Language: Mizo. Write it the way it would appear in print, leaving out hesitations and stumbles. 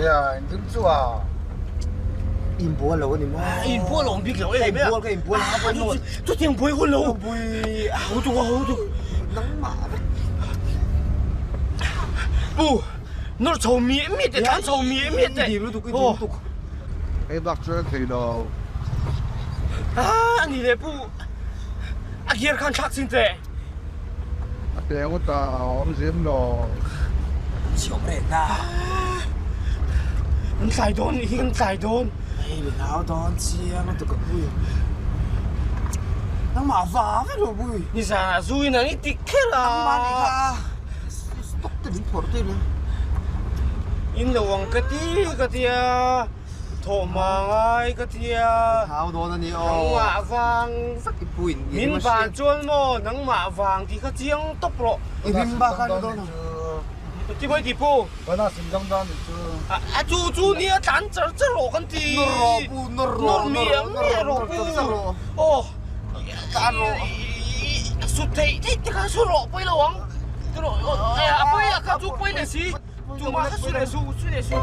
Nia engtin chu a. Inbual lo a ni maw? Inbual awm bik lo e. Ka inbual ka inbual a pawimawh. Chutiang buai hun lo. Bui a ho tuk a ho tuk. Nangmah vek. Pu nawr chho mi mi te tlan chho mi mi te. I dil lutuk i dil lutuk. Hei bak chu a thei lo. A ni le pu a gear khan thlak chin teh. A pe ngawt a, a awm zim lo. Chhiawm reng na. Kan tlai dawn nih hi kan tlai dawn. Hei min hau dawn chiang a tuk a pui. Nangmah va vek lo pui. Nizanah zu in an i tik kher a. Nangmah nih kha stock te min phawrh tir le. In lo ang ka ti ka tia. Thawhma ngai ka tia. Hau dawn a ni aw. Nangmah vang vek i puin. Min van chuan maw nangmah vang tih kha chiang tawp rawh. I hlim bak a ni dawn a. Ti mai ti pu. Bana sim dang dan ni chu. A chu chu nia tlan char char rawh kan ti. Nawr rawh pu nawr rawh. Nawr mi ang mi rawh pu. Aw. Tlan rawh. Sut theih theih te kha su rawh pawi lo ang. A pawi a kha chu pawi leh si. Chuma kha su leh su su leh su.